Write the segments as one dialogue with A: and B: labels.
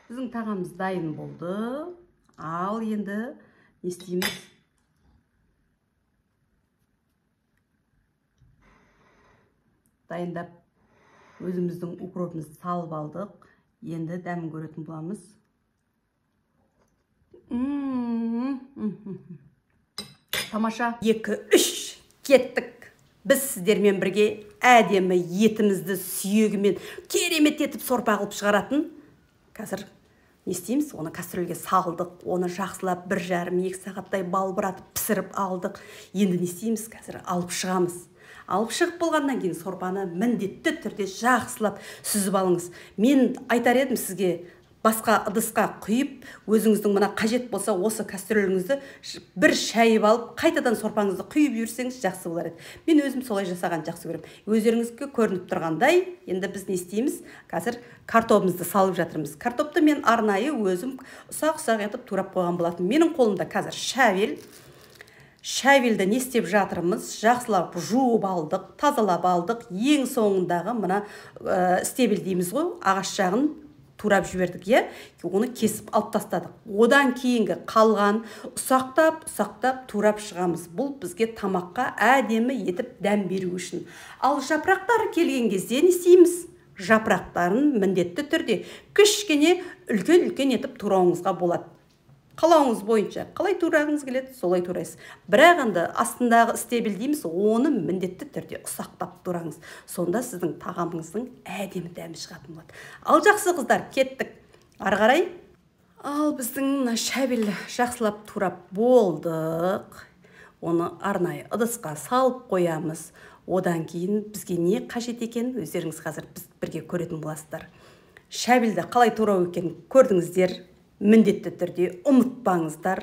A: Біздің тағамымыз дайын болды. Ал енді не істейміз? Дайындап өзіміздің укропымызды салып алдық. Енді дәмін көретін боламыз. Тамаша. 2, 3, кеттік. Біз сіздермен бірге әдемі етімізді сүйегімен керемет етіп сорпа қылып шығаратын. Қазір не істейміз? Оны кастрюльге салдық, оны жақсылап 1,5-2 сағаттай балбыратып пісіріп алдық. Енді не істейміз? Қазір алып шығамыз. Алып шығып болғаннан кейін сорпаны міндетті түрде жақсылап сүзіп алыңыз. Мен айтар едім сізге, басқа ыдысқа құйып, өзіңіздің мына қажет болса осы кастрюліңізді бір шайып алып, қайтадан сорпаңызды құйып жіберсеңіз жақсы болар еді. Мен өзім солай жасаған жақсы көремін. Өздеріңізге көрініп тұрғандай, енді біз не істейміз? Қазір картобымызды салып жатырмыз. Картопты мен арнайы өзім ұсақ-ұсақ етіп турап қойған болатын. Менің қолымда қазір шәвел. Шәвелді не істеп жатырмыз? Жақсылап жуып алдық, тазалап алдық. Ең соңындағы мына стебель дейміз ғой, ағаш жағын турап жібердік, иә? Оны кесіп алып тастадық. Одан кейінгі қалған ұсақтап, турап шығамыз. Бұл бізге тамаққа әдемі етіп дәм беру үшін. Ал жапырақтары келген кезде не істейміз? Жапырақтарын міндетті түрде кішкене үлкен-үлкен етіп турауыңызға болады. Қалауыңыз бойынша, қалай турағыңыз келеді, солай турайсыз. Бірақ енді астындағы стебель дейміз, оны міндетті түрде ұсақтап тураңыз. Сонда сіздің тағамыңыздың әдемі дәмі шығатын болады. Ал жақсы қыздар, кеттік. Ары қарай. Ал біздің мына шәбел жақсылап турап болдық. Оны арнайы ыдысқа салып қоямыз. Одан кейін бізге не қажет екенін өздеріңіз қазір біз бірге көретін боласыздар. Шәбелді қалай турау екенін көрдіңіздер. Міндетті түрде ұмытпаңыздар.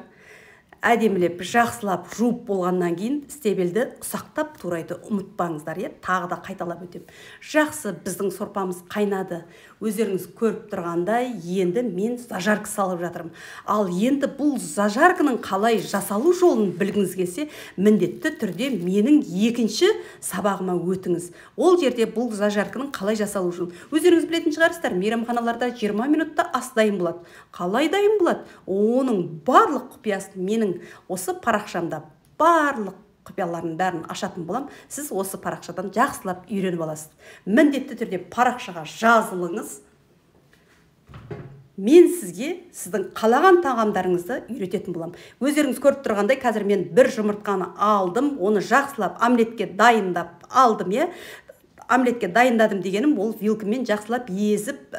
A: Әдемілеп жақсылап жуып болғаннан кейін стебелді ұсақтап турайды ұмытпаңыздар. Тағы да қайталап өтем. Жақсы, біздің сорпамыз қайнады. Өздеріңіз көріп тұрғандай, енді мен зажарка салып жатырмын. Ал енді бұл зажарканың қалай жасалу жолын білгіңіз келсе, міндетті түрде менің екінші сабағыма өтіңіз. Ол жерде бұл зажарканың қалай жасалу жолын өздеріңіз білетін шығарсыздар. Мейрамханаларда 20 минутта ас дайын болады. Қалай дайын болады? Оның барлық құпиясын менің осы парақшамда барлық құпиялардың бәрін ашатын болам. Сіз осы парақшадан жақсылап үйреніп аласыз. Міндетті түрде парақшаға жазылыңыз. Мен сізге сіздің қалаған тағамдарыңызды үйрететін болам. Өздеріңіз көріп тұрғандай, қазір мен бір жұмыртқаны алдым, оны жақсылап омлетке дайындап алдым, иә. Омлетке дайындадым дегенім, ол вилкамен жақсылап езіп,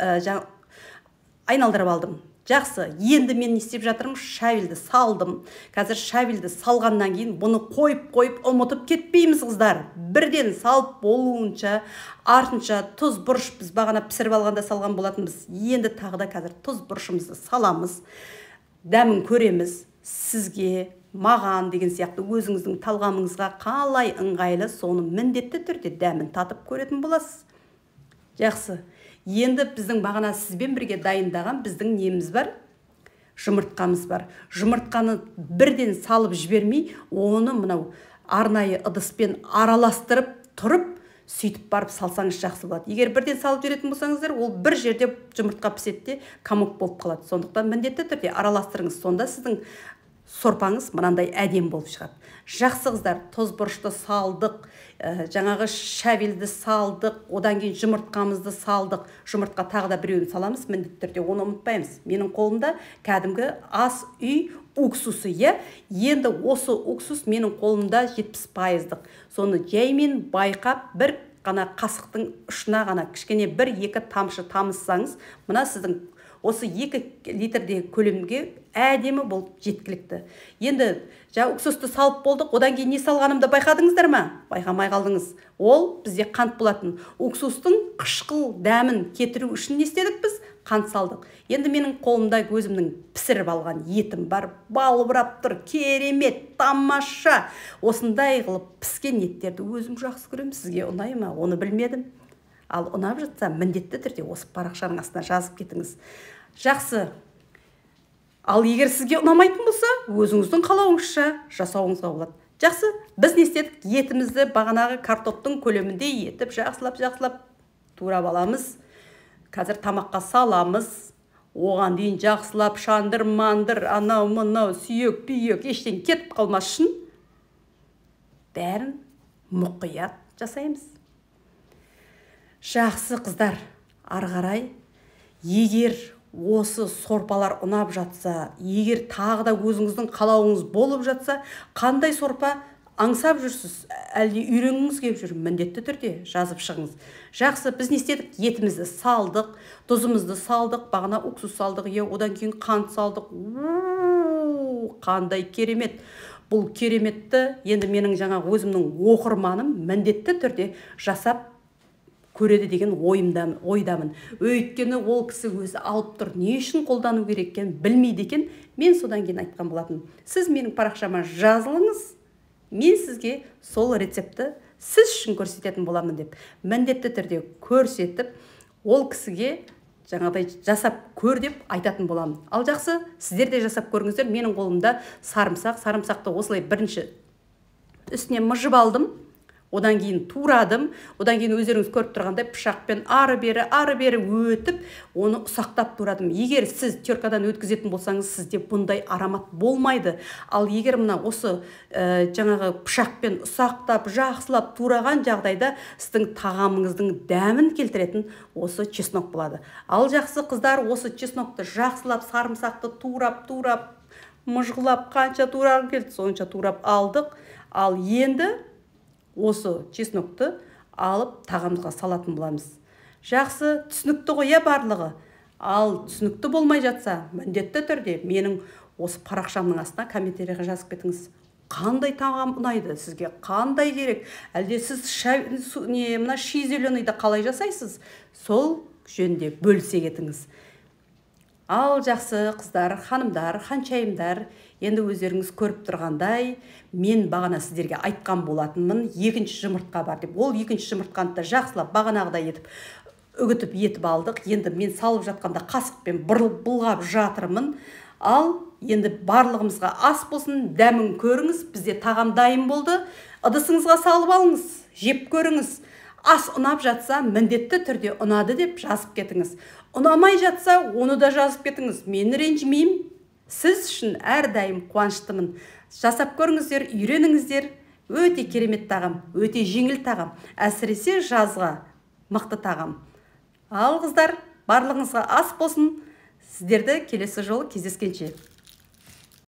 A: айналдырып алдым. Жақсы, енді мен не істеп жатырмын? Шәвелді салдым. Қазір шәвелді салғаннан кейін бұны қойып-қойып ұмытып кетпейміз, қыздар. Бірден салып болуынша, артынша тұз бұрыш біз бағана пісіріп алғанда салған болатынбыз. Енді тағы да қазір тұз бұрышымызды саламыз. Дәмін көреміз. Сізге, маған деген сияқты өзіңіздің талғамыңызға қалай ыңғайлы, соны міндетті түрде дәмін татып көретін боласыз. Жақсы. Енді біздің бағана сізбен бірге дайындаған біздің неміз бар, жұмыртқамыз бар. Жұмыртқаны бірден салып жібермей, оны мынау арнайы ыдыспен араластырып тұрып, сөйтіп барып салсаңыз жақсы болады. Егер бірден салып жіберетін болсаңыздар, ол бір жерде жұмыртқа піседі де комок болып қалады. Сондықтан міндетті түрде араластырыңыз. Сонда сіздің сорпаңыз мынандай әдемі болып шығады. Жақсы қыздар, тұз бұрышты салдық, жаңағы шәвелді салдық, одан кейін жұмыртқамызды салдық. Жұмыртқа тағы да біреуін саламыз, міндетті түрде оны ұмытпаймыз. Менің қолымда кәдімгі ас үй уксусы, иә. Енді осы уксус менің қолымда 70%-дық. Соны жаймен байқап, бір ғана қасықтың ұшына ғана кішкене бір-екі тамшы тамызсаңыз, мына сіздің осы 2 литрдегі көлемге әдемі болып жеткілікті. Енді жаңа уксусты салып болдық, одан кейін не салғанымды байқадыңыздар ма? Байқамай қалдыңыз. Ол бізде қант болатын. Уксустың қышқыл дәмін кетіру үшін не істедік біз? Қант салдық. Енді менің қолымда өзімнің пісіріп алған етім бар, балбырап тұр, керемет, тамаша. Осындай қылып піскен еттерді өзім жақсы көремін. Сізге ұнай ма? Оны білмедім. Ал ұнап жатса, міндетті түрде осы парақшаның астына жазып кетіңіз. Жақсы. Ал егер сізге ұнамайтын болса, өзіңіздің қалауыңызша жасауыңызға болады. Жақсы, біз не істедік? Етімізді бағанағы картоптың көлемінде етіп жақсылап-жақсылап турап аламыз. Қазір тамаққа саламыз. Оған дейін жақсылап шандыр-мандыр, анау мынау сүйек пүйек ештеңе кетіп қалмас үшін бәрін мұқият жасаймыз. Жақсы, қыздар, ары қарай егер осы сорпалар ұнап жатса, егер тағы да өзіңіздің қалауыңыз болып жатса, қандай сорпа аңсап жүрсіз, әлде үйренгіңіз келіп жүр, міндетті түрде жазып шығыңыз. Жақсы, біз не істедік? Етімізді салдық, тұзымызды салдық, бағана уксус салдық, одан кейін қант салдық. Қандай керемет! Бұл кереметті енді менің жаңа өзімнің оқырманым міндетті түрде жасап көреді деген ойдамын. Өйткені ол кісі өзі алып тұр, не үшін қолдану керек екенін білмейді екен. Мен содан кейін айтқан болатын: сіз менің парақшама жазылыңыз, мен сізге сол рецептті сіз үшін көрсететін боламын деп. Міндетті түрде көрсетіп, ол кісіге жаңағыдай жасап көр деп айтатын боламын. Ал жақсы, сіздер де жасап көріңіздер. Менің қолымда сарымсақ. Сарымсақты осылай бірінші үстіне мыжып алдым, одан кейін турадым, одан кейін өздеріңіз көріп тұрғандай пышақпен ары бері ары бері өтіп, оны ұсақтап турадым. Егер сіз теркадан өткізетін болсаңыз, сізде бұндай аромат болмайды. Ал егер мына осы жаңағы пышақпен ұсақтап жақсылап тураған жағдайда сіздің тағамыңыздың дәмін келтіретін осы чеснок болады. Ал жақсы, қыздар, осы чеснокты жақсылап сарымсақты турап турап мыжғылап, қанша турағым келді сонша турап алдық. Ал енді осы чеснокты алып тағамызға салатын боламыз. Жақсы, түсінікті ғой, барлығы? Ал түсінікті болмай жатса, міндетті түрде менің осы парақшамның астына комментарийға жазып кетіңіз. Қандай тағам ұнайды сізге, қандай керек? Әлде сіз мына щи зеленыйды қалай жасайсыз? Сол жөнінде бөлісе кетіңіз. Ал жақсы, қыздар, ханымдар, ханшайымдар, енді өздеріңіз көріп тұрғандай, мен бағана сіздерге айтқан болатынмын, екінші жұмыртқа бар деп. Ол екінші жұмыртқаны да жақсылап бағанағыдай етіп үгітіп етіп алдық. Енді мен салып жатқанда қасықпен бұлғап жатырмын. Ал енді барлығымызға ас болсын, дәмін көріңіз. Бізде тағам дайын болды. Ыдысыңызға салып алыңыз, жеп көріңіз. Ас ұнап жатса, міндетті түрде ұнады деп жазып кетіңіз. Ұнамай жатса, оны да жазып кетіңіз. Мен ренжімеймін. Сіз үшін әрдайым қуаныштымын. Жасап көріңіздер, үйреніңіздер. Өте керемет тағам, өте жеңіл тағам. Әсіресе жазға мықты тағам. Ал қыздар, барлығыңызға ас болсын. Сіздерді келесі жолы кездескенше.